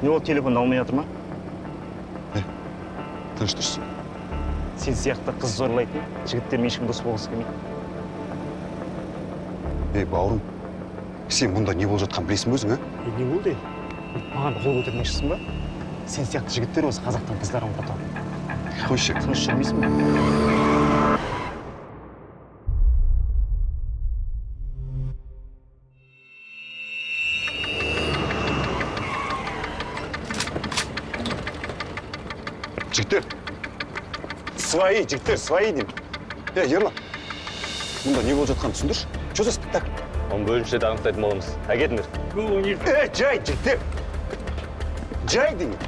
Не болды, телефонды алмай жатыр ма? Тыныш тұрсың. Сен сияқты қыз зорлайтын жігіттермен ешкім дос болғысы келмейді. Ей, бауырым, сен мұнда не болып жатқанын білесің бе өзің, а? Е, не болды? Маған қол көтермекшісің ба? Сен сияқты жігіттер осы қазақтың қыздарын құртады. Қойшы. Тыныш жүрмейсің бе? Жігіттер, свои, жігіттер, свои деймін. Е, Ерлан, мұнда не болып жатқанын түсіндірші. Что за спектакль? Оны бөлімшеде анықтайтын боламыз. Әкетіңдер. Е, жай, жігіттер. Жай деймін.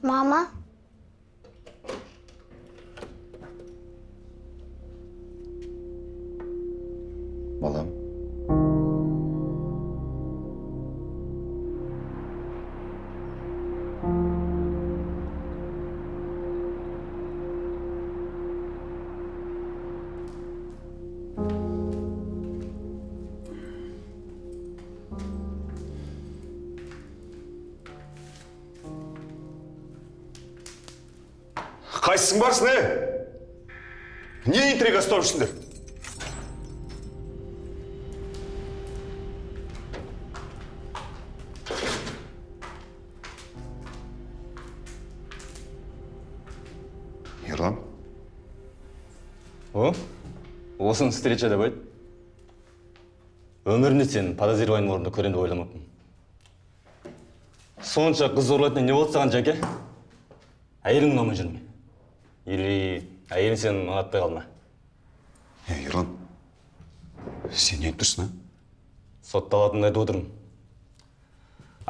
Мама. Балам. Қайсың барсың, е? Не интрига ұстап жүрсіңдер? Ерлан? О, осыны встреча деп айт. Өмірімде сені подозреваемый орнында көремін деп ойламаппын. Сонша қыз зорлайтын не болды саған, Жәке? Әйелің ұнамай жүр ме? Или әйелің сені ұнатпай қалды ма? Е, Ерлан, сен не айтып тұрсың, а? Сотталатынын айтып отырмын.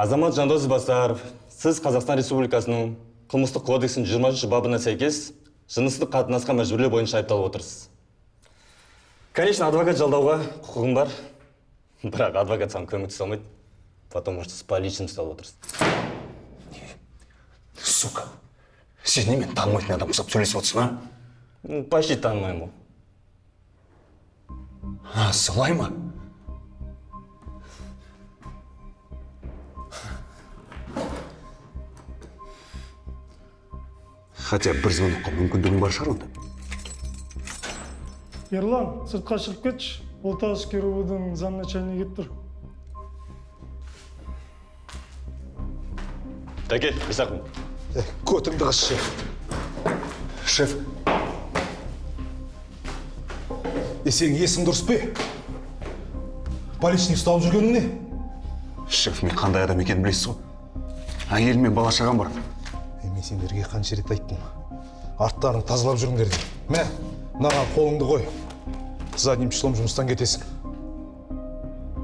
Азамат Жандос Ізбасаров, сіз Қазақстан Республикасының Қылмыстық кодексінің 23 бабына сәйкес жыныстық қатынасқа мәжбүрлеу бойынша айыпталып отырсыз. Конечно, адвокат жалдауға құқығым бар, бірақ адвокат саған көмектесе алмайды, потому что с поличным ұсталып отырсыз. Сука, сен немен танымайтын адам ұқсап сөйлесіп отырсың, а? Ну, почти танымаймын ғой. А, солай ма? Хотя бір звонокқа мүмкіндігің бар шығар онда. Ерлан, сыртқа шығып кетші. Полтавский РУВД-ның замначальнигі келіп тұр. Тәке, Исақов. Көтіңді қыс, шеф. Шеф. Е, сенің есің дұрыс па? Поличный ұсталып жүргенің не? Шеф, мен қандай адам екенін білесіз ғой. Әйелім мен бала шағам бар. Е, мен сендерге қанша рет айттым. Арттарың тазалап жүріңдер деп. Мә, мынаған қолыңды қой. Задним числом жұмыстан кетесің.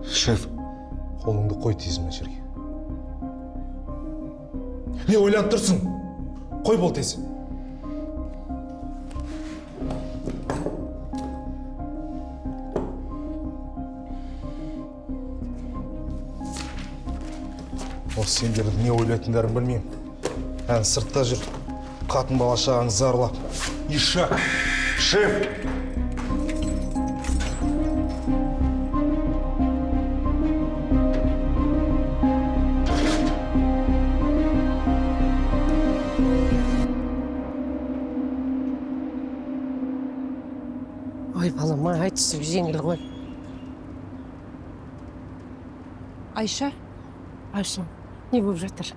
Шеф. Қолыңды қой тез мына жерге. Не ойланып тұрсың? Қой бол тез. Осы сендердің не ойлайтындарың білмеймін. Ән сыртта жүр. Қатын бала шағаң зарлап. Ишак! Шеф! Ой, балам, айтысы жеңіл ғой. Айша, Айша, не болып жатыр?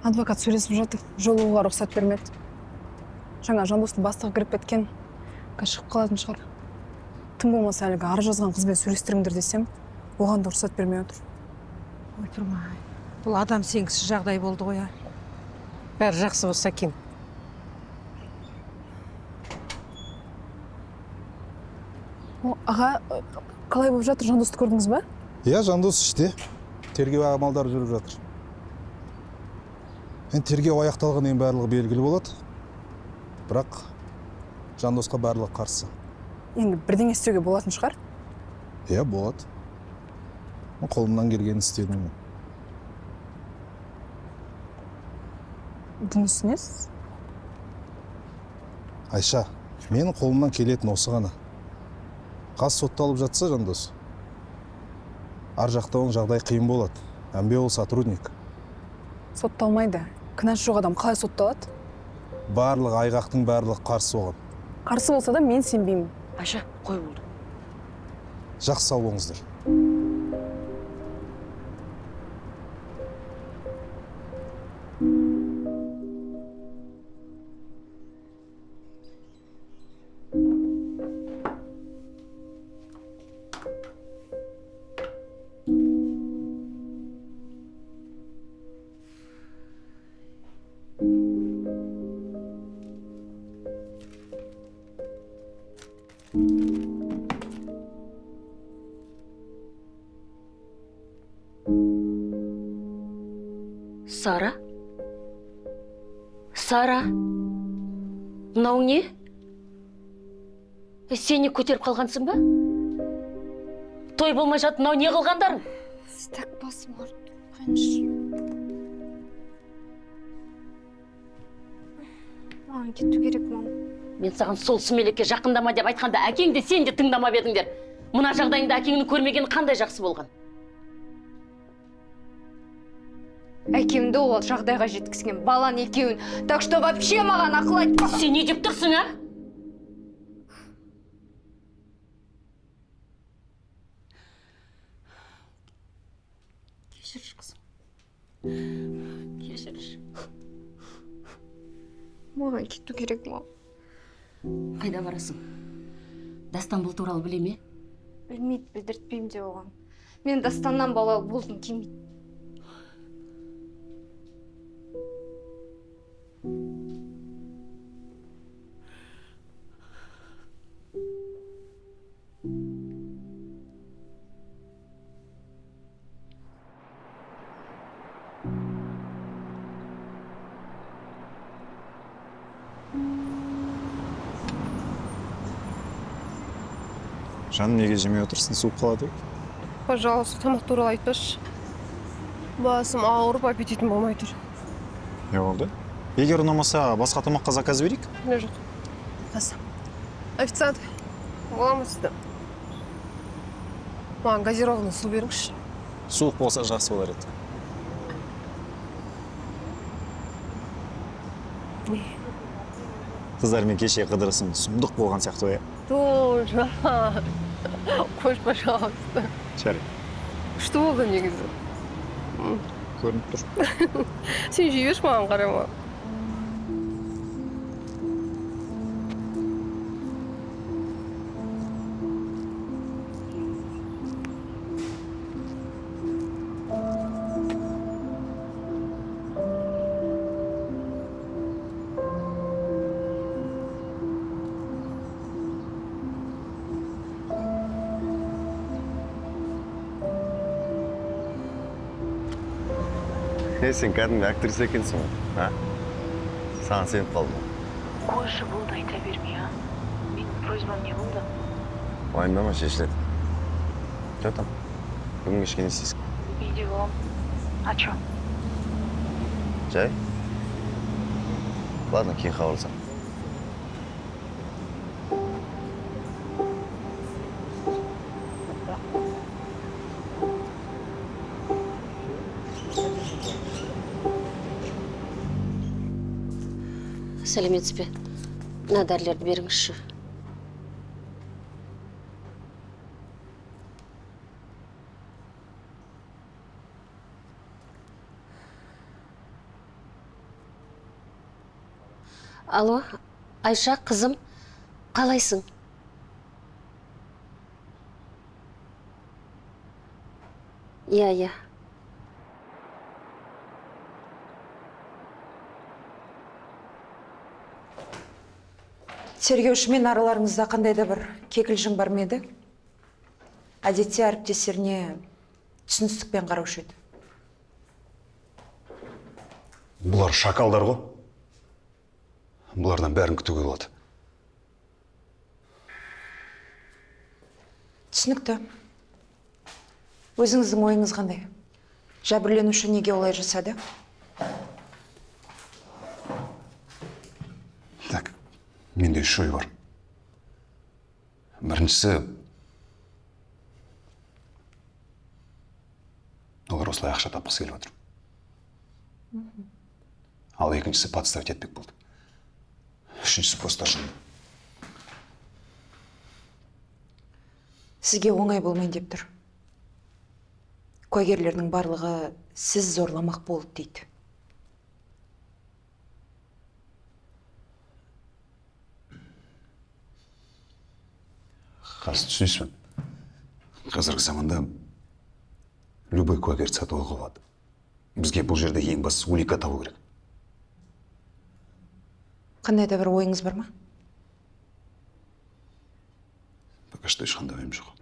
Адвокат сөйлесіп жатыр. Жолығуға рұқсат бермеді. Жаңа Жандостың бастығы кіріп кеткен. Қазір шығып қалатын шығар. Тым болмаса әлгі арыз жазған қызбен сөйлестіріңдер десем, оған да рұқсат бермей отыр. Ойпырмай, бұл адам сенгісіз жағдай болды ғой, а. Бәрі жақсы болса екен. О, аға, қалай болып жатыр? Жандосты көрдіңіз ба? Иә, Жандос іште. Тергеу амалдары жүріп жатыр. Енді тергеу аяқталғаннан кейін барлығы белгілі болады. Бірақ Жандосқа барлығы қарсы. Енді бірдеңе істеуге болатын шығар? Иә, болады. Қолымнан келгенін істедім. Бұнысы несі? Айша, менің қолымнан келетін осы ғана. Қаз сотталып жатса Жандос, ар жақта оның жағдайы қиын болады. Әмбе ол сотрудник. Сотталмайды. Кінәсі жоқ адам қалай сотталады? Барлық айғақтың барлығы қарсы оған. Қарсы болса да, мен сенбеймін. Айша, қой, болды. Жақсы, сау болыңыздар. Сара, Сара, мынау не? Сен не, көтеріп қалғансың ба? Той болмай жатып, мынау не қылғандарың? Так, басым ауырып тұр. Қойыңызшы. Маған кету керек, мам. Мен саған сол сүмелекке жақындама деп айтқанда, әкең де, сен де тыңдамап едіңдер. Мына жағдайыңда әкеңнің көрмегені қандай жақсы болған. Әкемді ол жағдайға жеткізген балан екеуін. Так что вообще маған ақыл айтпа. Сен не деп тұрсың, а? Кешірші, қызым, кешірші. Маған кету керек, мам. Қайда барасың? Дастан бұл туралы біле ме? Білмейді, білдіртпеймін де оған. Мен Дастаннан балалы болғым келмейді. Жаным, неге жемей отырсың? Суып қалады ғой. Пожалуйста, тамақ туралы айтпашы. Басым ауырып, аппетитім болмай тұр. Не болды? Егер ұнамаса, басқа тамаққа заказ берейік. Не, жоқ. Қас. Официант, бола ма сізді? Маған газированный су беріңізші. Суық болса, жақсы болар еді. Қыздармен кеше қыдырысым сұмдық болған сияқты ғой, иә? Тоже. Қойшы, пожалуйста. Жарайды. Күшті болды негізі. Көрініп тұр. Сен жей берші, маған қарама. Е, сен кәдімгі актриса екенсің ғой, а? Саған сеніп қалдым. Қойшы, болды, айта бермей, а. Менің просьбам не болды? Уайымдама, шешіледі. Че там, бүгін кешке не істейсің? Үйде боламын. А чё? Жай. Ладно, кейін хабарласамын. Сәлеметсіз бе? Мына дәрілерді беріңізші. Алло, Айша, қызым, қалайсың? Иә. Тергеушімен араларыңызда қандай да бір кикілжің бар ма еді? Әдетте әріптестеріне түсіністікпен қараушы еді. Бұлар шакалдар ғой. Бұлардан бәрін күтуге болады. Түсінікті. Өзіңіздің ойыңыз қандай? Жәбірленуші неге олай жасады? Менде үш ой бар. Біріншісі, олар осылай ақша тапқысы келіп отыр. Ал екіншісі подставить етпек болды. Үшіншісі просто жынды. Сізге оңай болмайын деп тұр. Куәгерлердің барлығы сіз зорламақ болды дейді. Қазір түсінесіз бе? Қазіргі заманда любой куәгерді сатып алуға болады. Бізге бұл жерде ең бастысы улика табу керек. Қандай да бір ойыңыз бар ма? Пока что ешқандай ойым жоқ.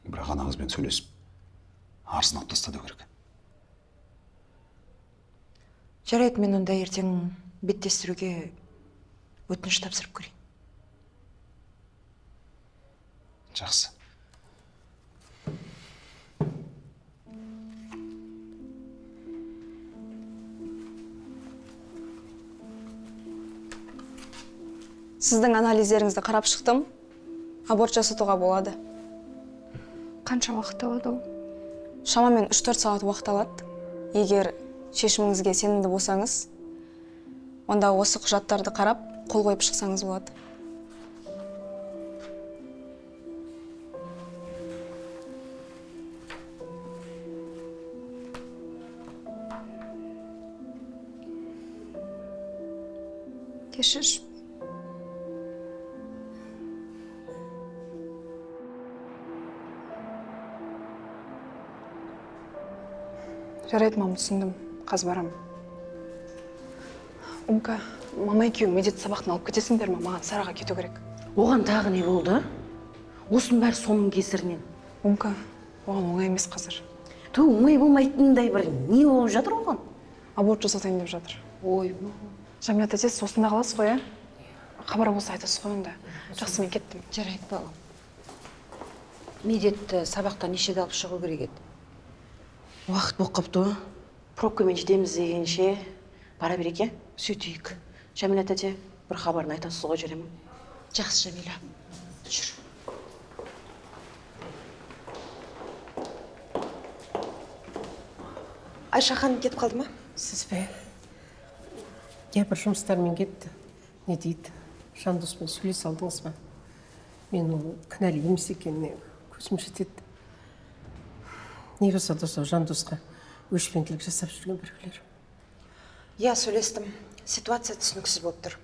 Бірақ ана қызбен сөйлесіп, арызын алып таста деу керек. Жарайды, мен онда ертең беттестіруге өтініш тапсырып көрейін. Жақсы. Сіздің анализдеріңізді қарап шықтым. Аборт жасатуға болады. Қанша уақыт алады ол? Шамамен 3-4 сағат уақыт алады. Егер шешіміңізге сенімді болсаңыз, онда осы құжаттарды қарап, қол қойып шықсаңыз болады. Кешірші. Жарайды, мам, түсіндім. Қазір барам. Умка, мама екеуің медет сабақтан алып кетесіңдер ме? Маған Сараға кету керек. Оған тағы не болды? Осының бәрі соның кесірінен. Умка, оған оңай емес қазір. Ту, оңай болмайтындай бір не болып жатыр оған? Аборт жасатайын деп жатыр. Ой, Жәмила тәте, сіз осында қаласыз ғой, ә? Хабар болса айтасыз ғой онда. Жақсы, мен кеттім. Жарайды, балам. Медетті сабақтан нешеде алып шығу керек еді? Уақыт болып қапты ғой. Пробкамен жетеміз дегенше бара берейік, е? Сөйтейік. Жәмила тәте, бір хабарын айтасыз ғой, жүремін. Жақсы, Жәмила. Жүр. Айша ханым кетіп қалды ма? Сіз бе? Я бір жұмыстармен кетті. Не дейді? Жандоспен сөйлесе алдыңыз ба? Мен ол кінәлі емес екеніне көзім жетеді. Не болса да сол Жандосқа өшпенділік жасап жүрген біреулер. Иә, сөйлестім. Ситуация түсініксіз болып тұр.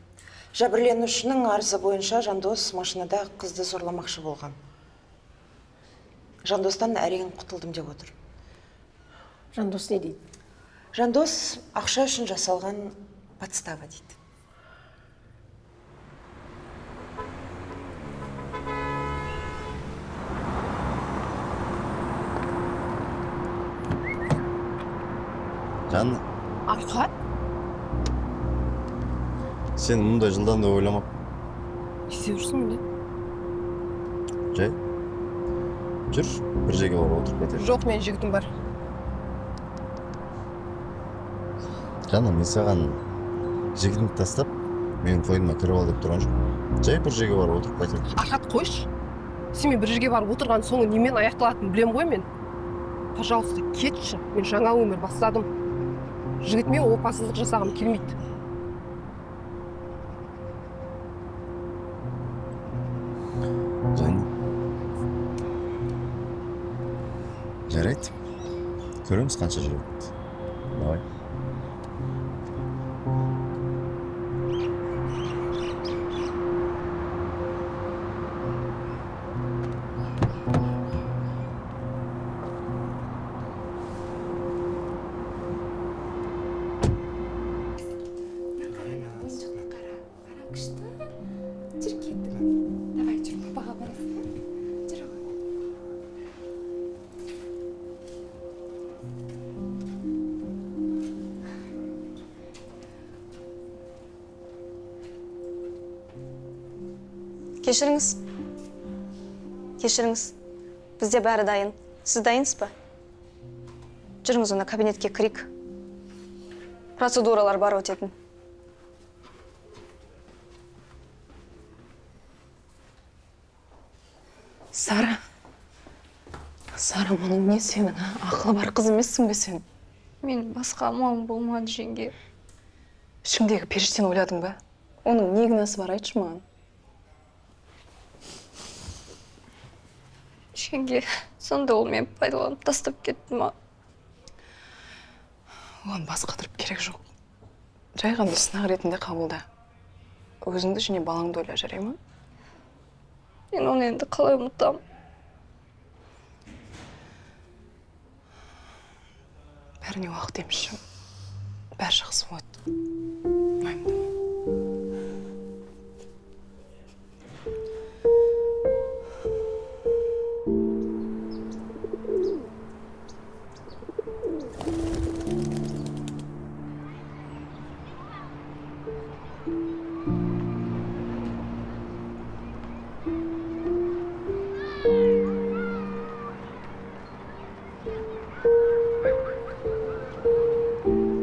Жәбірленушінің арызы бойынша Жандос машинада қызды зорламақшы болған. Жандостан әрең құтылдым деп отыр. Жандос не дейді? Жандос ақша үшін жасалған подстава дейді. Жанна. Арқат? Сен мұндай жылдан да ойламап. Не істеп жүрсің мұнда? Жай. Жүр, бір жерге барып отырып кетейік. Жоқ, менің жігітім бар. Жанна, мен саған жігітіңді тастап, менің қойныма кіріп ал деп тұрған жоқпын. Жай бір жерге барып отырып қайтайық. Арқат, қойшы. Сен мен бір жерге барып отырған соңы немен аяқталатынын білем ғой мен. Пожалуйста, кетші. Мен жаңа өмір бастадым. Жігітіме опасыздық жасағым келмейді. Жанна. Жарайды. Көреміз қанша жүреді. Давай. Давай, жүр, папаға барасың. Жүр оған. Кешіріңіз. Кешіріңіз. Бізде бәрі дайын. Сіз дайынсыз ба? Жүріңіз, онда кабинетке кірейік. Процедуралар бар өтетін. Сара, Сара, мұның не сенің, а? Ақылы бар қыз емессің бе сен? Мен басқа амалым болмады, жеңге. Ішіңдегі періштені ойладың ба? Оның не кінәсі бар, айтшы маған. Жеңге, сонда ол мені пайдаланып тастап кетті ма? Оған бас қатырып керек жоқ. Жай ғана сынақ ретінде қабылда. Өзіңді және балаңды ойла, жарай ма? Мен оны енді қалай ұмытамын? Бәріне уақыт емші. Бәрі жақсы болады. Уайымдама.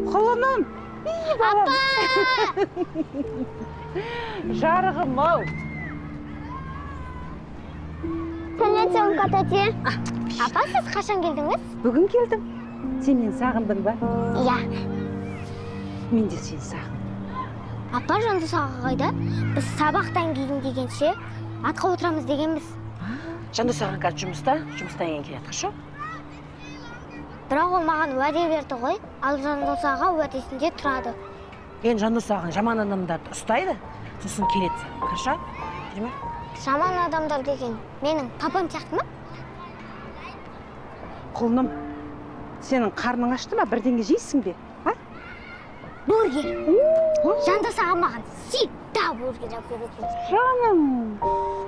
Құлыным! Апа! Жарығым-ау! Сәлеметсің, тәте. Апа, сіз қашан келдіңіз? Бүгін келдім. Сен мені сағындың ба? Иә. Мен де сені сағындым. Апа, Жандос аға қайда? Біз сабақтан кейін дегенше атқа отырамыз дегенбіз. Жандос ағаң қазір жұмыста, жұмыстан кейін келеді, хорошо? Бірақ ол маған уәде берді ғой, ал Жандос аға уәдесінде тұрады. Енді Жандос ағаң жаман адамдарды ұстайды, сосын келеді саған, хорошо? Жүре ме? Жаман адамдар деген менің папам сияқты ма? Құлыным, сенің қарның ашты ма? Бірдеңе жейсің бе? А? Бургер. Жандос аға маған всегда бургер алып беретін. Жаным,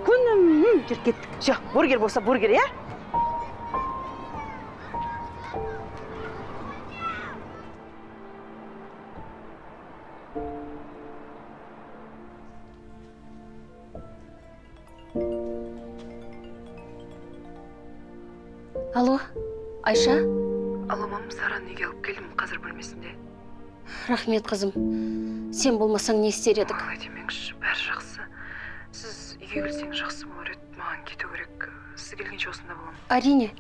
күнім, жүр кеттік. Все, бургер болса бургер, иә? Алло, Айша? Алло, мам, Сараны үйге алып келдім, қазір бөлмесінде. Рахмет, қызым. Сен болмасаң не істер едік? Олай демеңізші, бәрі жақсы. Сіз үйге келсеңіз жақсы болар еді, маған кету керек. Сіз келгенше осында боламын. Әрине,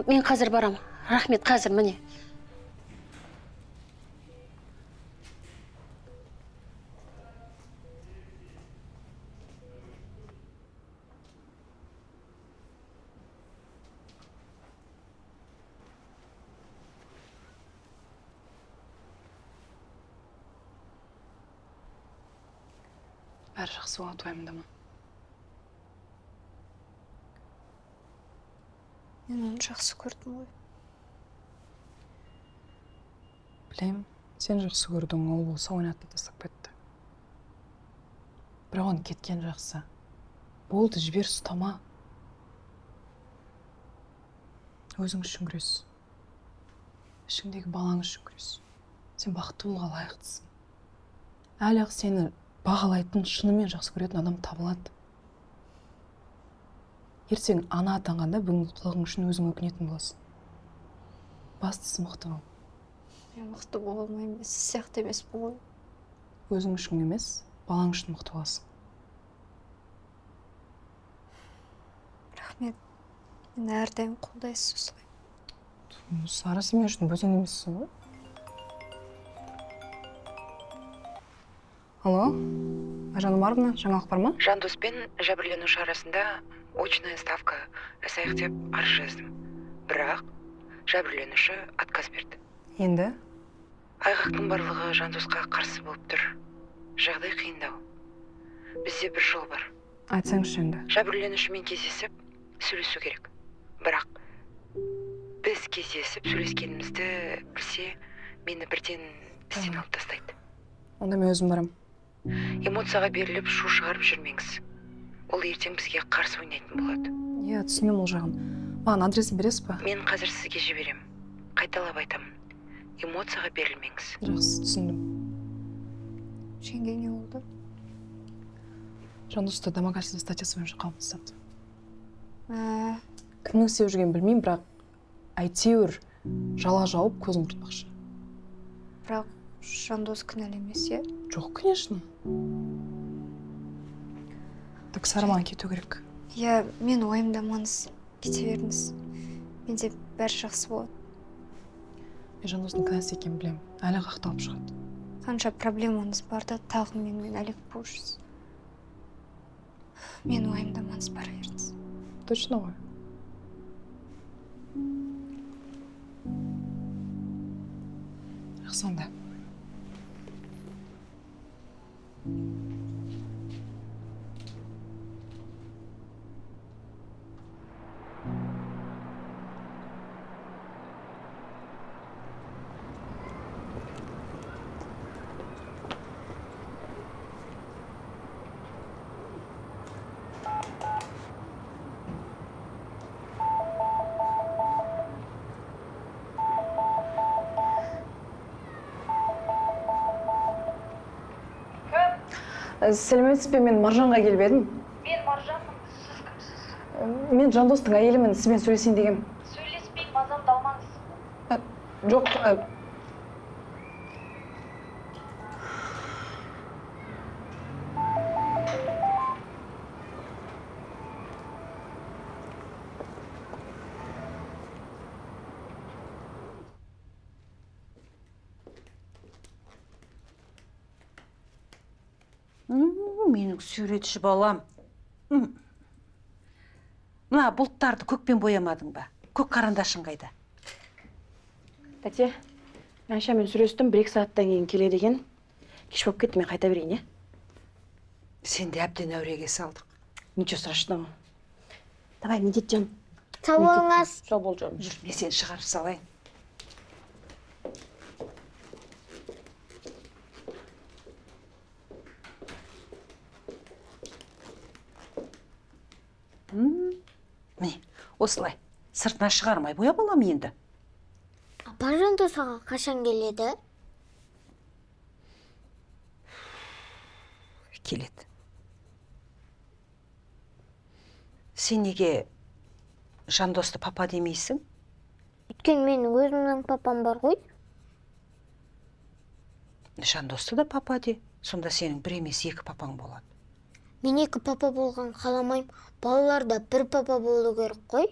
мен қазір барам. Рахмет, қазір, міне. Бәрі жақсы болады, уайымдама. Мен оны жақсы көрдім ғой. Білем, сен жақсы көрдің, ол болса ойнатып тастап кетті. Бірақ оның кеткен жақсы. Болды, жібер, ұстама. Өзің үшін күрес. Ішіңдегі балаң үшін күрес. Сен бақытты болуға лайықтысың. Әлі-ақ сені бағалайтын, шынымен жақсы көретін адам табылады. Ертең ана атанғанда бүгінгі қылығың үшін өзің өкінетін боласың. Бастысы мықты бол. Мен мықты бола алмаймын, мен сіз сияқты емеспін ғой. Өзің үшін емес, балаң үшін мықты боласың. Рахмет. Мені әрдайым қолдайсыз осылай. Сара, сен мен үшін бөтен емессің ғой. Алло, Айжан Омаровна, жаңалық бар ма? Жандос пен жәбірленуші арасында очная ставка жасайық деп арыз жаздым. Бірақ жәбірленуші отказ берді. Енді? Айғақтың барлығы Жандосқа қарсы болып тұр. Жағдай қиындау. Бізде бір жол бар. Айтсаңызшы енді. Жәбірленушімен кездесіп, сөйлесу керек. Бірақ біз кездесіп сөйлескенімізді білсе, мені бірден істен алып тастайды. Онда мен өзім барам. Эмоцияға беріліп шу шығарып жүрмеңіз. Ол ертең бізге қарсы ойнайтын болады. Иә, түсінемін ол жағын. Маған адресін бересіз ба? Мен қазір сізге жіберем. Қайталап айтамын. Эмоцияға берілмеңіз. Жақсы, түсіндім. Жеңге не болды? Жандосты домогательство статьясы бойынша қамап тастады. Кімнің істеп жүргенін білмеймін, бірақ әйтеуір жала жауып көзін құртпақшы. Бірақ Жандос кінәлі емес, иә? Жоқ, конечно. Так, Сара, маған кету керек. Иә, мен уайымдамаңыз, кете беріңіз. Менде бәрі жақсы болады. Мен Жандостың кінәсі екенін білемін. Әлі ақталып шығады. Қанша проблемаңыз бар да, тағы менімен әлек болып жүрсіз. Мен уайымдамаңыз, бара беріңіз. Точно ғой? Жақсы онда. Сәлеметсіз бе, мен Маржанға келіп едім. Мен Маржанмын, сіз кімсіз? Мен Жандостың әйелімін, сізбен сөйлесейін дегем. Сөйлеспей, мазамды алмаңыз. Жоқ, Менің суретші балам. Мына бұлттарды көкпен боямадың ба? Көк қарандашың қайда? Тәте, Айшамен сөйлестім, 1-2 сағаттан кейін келеді екен. Кеш болып кетті, мен қайта берейін, е? Сен де әбден әуреге салдық. Ничего страшного. Давай, Медет жан. Сау болыңыз. Сау бол жаным. Жүр, мен сені шығарып салайын. Міне, осылай. Сыртына шығармай бояп алам енді. Апа, Жандос аға қашан келеді? Келеді. Сен неге Жандосты папа демейсің? Өйткені менің өзімнің папам бар ғой. Жандосты да папа де. Сонда сенің бір емес екі папаң болады. Мен екі папа болған қаламаймын. Балаларда бір папа болу керек қой.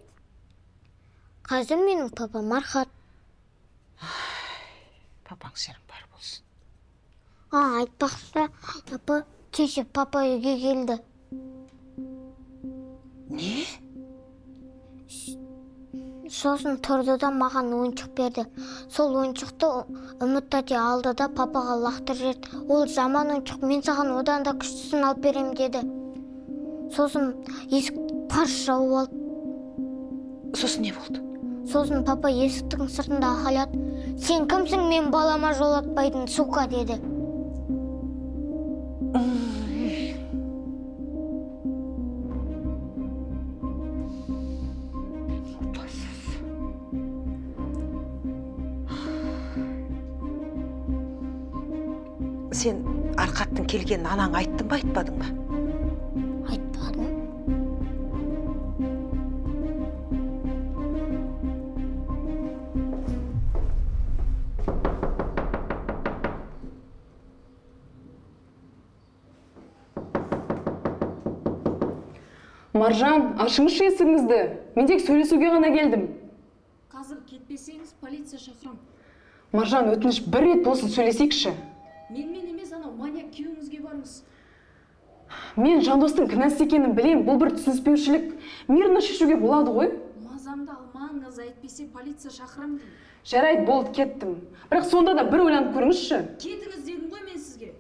Қазір менің папам Архат. Папаң сенің бар болсын. Айтпақшы, апа, кеше папа үйге келді. Не? Сосын тұрды да маған ойыншық берді. Сол ойыншықты Үміт тәте алды да папаға лақтырып жіберді. Ол жаман ойыншық, мен саған одан да күштісін алып беремін деді. Сосын есік тарс жауып алды. Сосын не болды? Сосын папа есіктің сыртында айқайлады. Сен кімсің, мен балама жолатпайтын, сука деді. Сен Арқаттың келгенін анаң айттың ба, айтпадың ба? Айтпадым. Маржан, ашыңызшы есігіңізді. Мен тек сөйлесуге ғана келдім. Қазір кетпесеңіз, полиция шақырам. Маржан, өтініш, бір рет болсын сөйлесейікші. Менмен емес, анау маньяк күйеуіңізге барыңыз. Мен Жандостың кінәсі екенін білем, бұл бір түсініспеушілік. Мирно шешуге болады ғой. Мазамды алмаңыз, әйтпесе полиция шақырам деймін. Жарайды, болды, кеттім. Бірақ сонда да бір ойланып көріңізші. Кетіңіз дедім ғой мен сізге.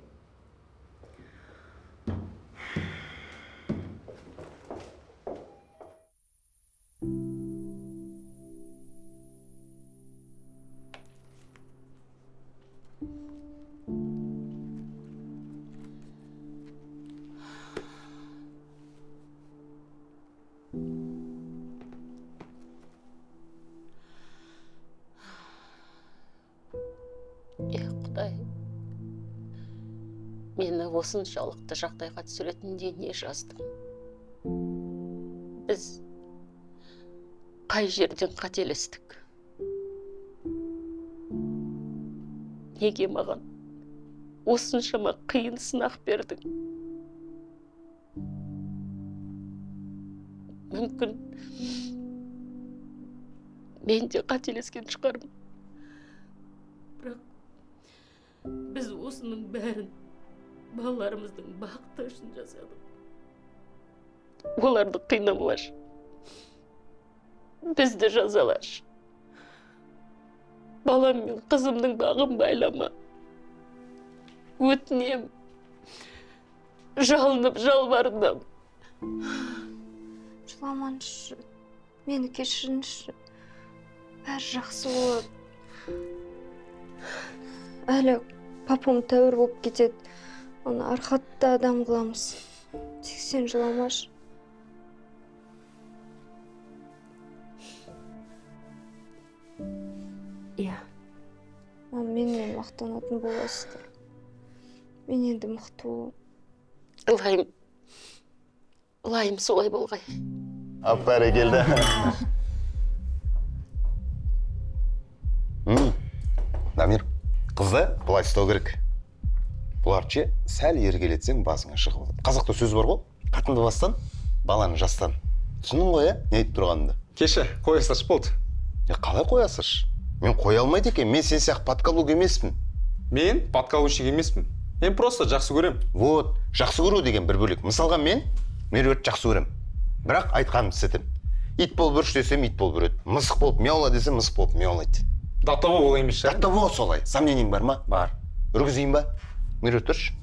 Құдай, мені осыншалықты жағдайға түсіретіндей не жаздым? Біз қай жерден қателестік? Неге маған осыншама қиын сынақ бердің? Мүмкін мен де қателескен шығармын. Бірақ біз осының бәрін балаларымыздың бақыты үшін жасадық. Оларды қинамашы. Бізді жазалашы. Балам мен қызымның бағын байлама. Өтінем. Жалынып жалбарынам. Жыламаңызшы. Мені кешіріңізші. Бәрі жақсы болады. Әлі папам тәуір болып кетеді. Оны Архатты адам қыламыз. Тек сен жыламашы. Иә. Мам, менімен мақтанатын боласыздар. Мен енді мықты боламын. Ылайым, ылайым солай болғай. Ап, бәрекелді. Дамир, қызды былай ұстау керек. Бұлар ше, сәл еркелетсең басыңа шығып алады. Қазақта сөз бар ғой, қатынды бастан, баланы жастан. Түсіндің ғой, ә? Не айтып тұрғанымды? Кеше, қоя салшы болды. Е, қалай қоя салшы? Мен қоя алмайды екен, мен сен сияқты подкаблук емеспін. Мен подкаблучник емеспін. Мен просто жақсы көрем. Вот, жақсы көру деген бір бөлек. Мысалға мен Меруертті жақсы көрем. Бірақ айтқанымды істетемін. Ит болып үрші десем, ит болып үреді. Мысық болып мияула десем, мысық болып мияулайды. До того олай емес шығар. До того солай. Сомнениең бар ма? Бар. Үргізейін ба? Меруерт тұршы.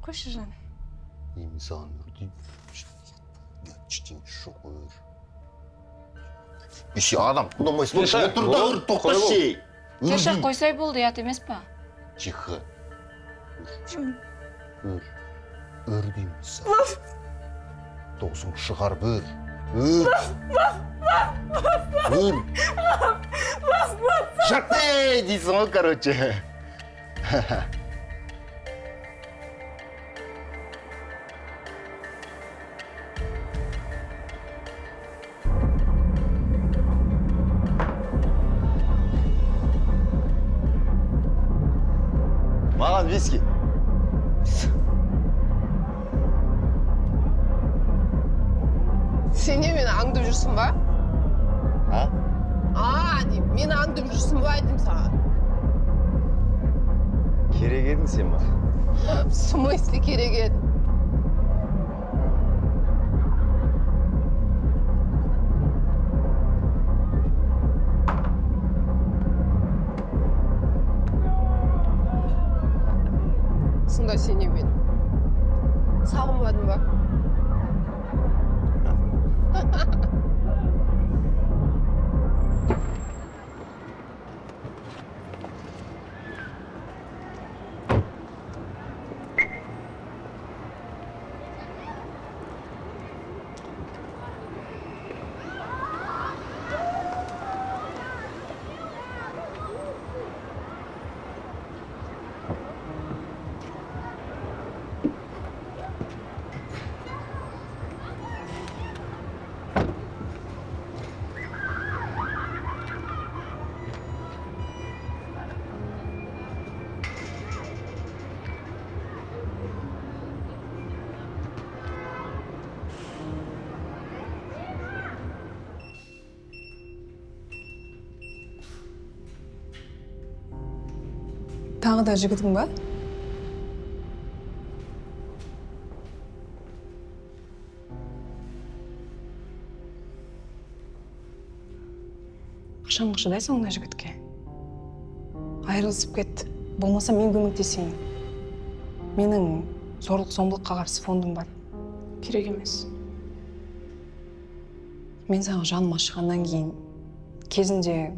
Қойшы, жаным. Мен саған үрдеймін. Ештеңе жоқ, үр. Есе адам тыңдамайсың. Кеше, Отыр да үр, тоқташы. Кеше қойсай болды, ұят емес па? Тихо. Үр. Үр деймін саған. Досың шығарып үр. Үр. Үр. Шақтай дейсің ғой, короче. Маған виски. Сен не мені аңдып жүрсің ба? А? А, деймін, мені аңдып жүрсің ба деймін саған. Керек едің сен маған. В смысле керек едім? Сонда сен не мені сағынбадың ба? Тағы да жігітің ба? Қашанғы шыдайсың ондай жігітке? Айырылысып кет. Болмаса мен көмектесейін. Менің зорлық-зомбылыққа қарсы фондым бар. Керек емес. Мен саған жаным ашығаннан кейін кезінде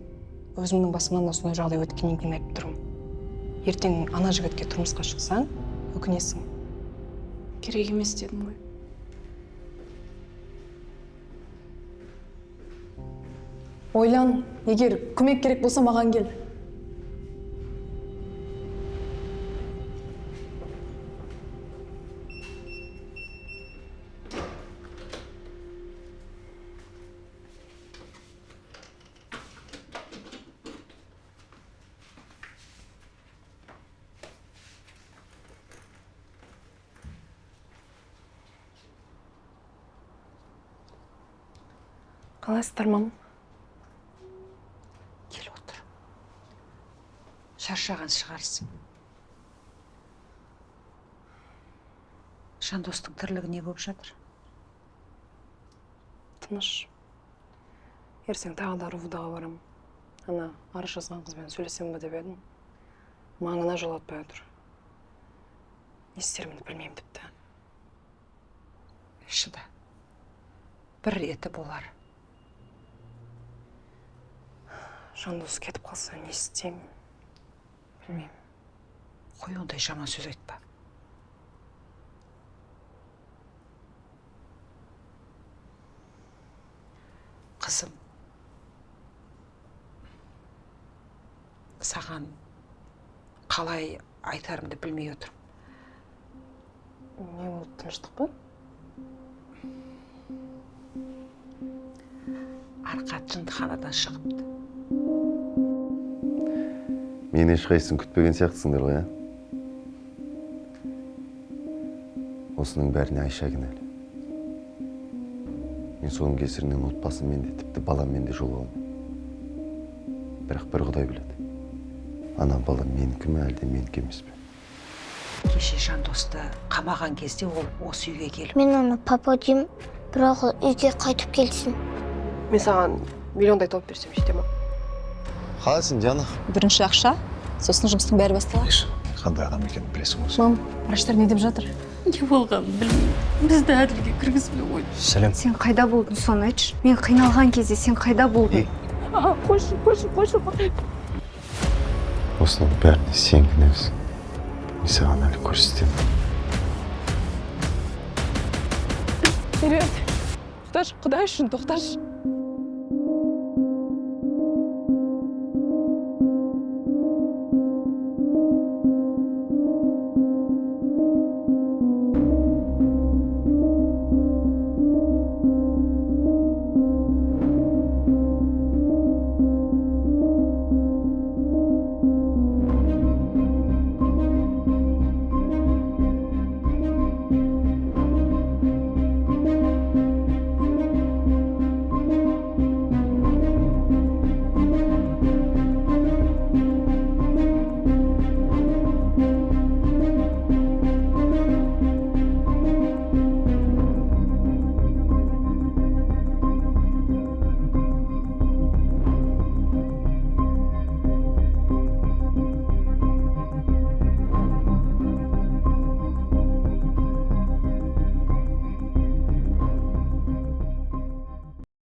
өзімнің басымнан да сондай жағдай өткеннен кейін айтып тұрмын. Ертең ана жігітке тұрмысқа шықсаң, өкінесің. Керек емес дедім ғой. Ойлан, егер көмек керек болса маған кел. Қалайсыздар, мам? Кел, отыр. Шаршаған шығарсың. Жандостың тірлігі не болып жатыр? Тыныш. Ертең тағы да РУВД-ға барамын. Ана арыз жазған қызбен сөйлесем бе деп едім. Маңына жолатпай отыр. Не істерімді білмеймін тіпті. Шыда. Бір реті болар. Жандос кетіп қалса, не істеймін? Білмеймін. Қой, ондай жаман сөз айтпа. Қызым, саған қалай айтарымды білмей отырмын. Не болды, тыныштық па? Арқат жындыханадан шығыпты. Мені ешқайсысын күтпеген сияқтысыңдар ғой, ә? Осының бәріне Айша кінәлі. Мен соның кесірінен отбасыммен де, тіпті баламмен де жолыға алмаймын. Бірақ бір Құдай біледі. Ана бала менікі ме, әлде менікі емес пе? Кеше Жандосты қамаған кезде ол осы үйге келіп. Мен оны папа деймін, бірақ ол үйге қайтып келсін. Мен саған миллиондай тауып берсем, жете ма? Қалайсың, Диана? Бірінші ақша, сосын жұмыстың бәрі басталады. Қандай адам екенін білесің ғой. Мам, врачтар не деп жатыр? Не болғанын білмеймін. Бізді Әділге кіргізбей қойды. Сәлем. Сен қайда болдың, соны айтшы. Мен қиналған кезде сен қайда болдың? Қойшы, қойшы, қойшы. Осының бәріне сен кінәлісің. Мен саған әлі көрсетемін. Меруерт, тоқташы, Құдай үшін тоқташы.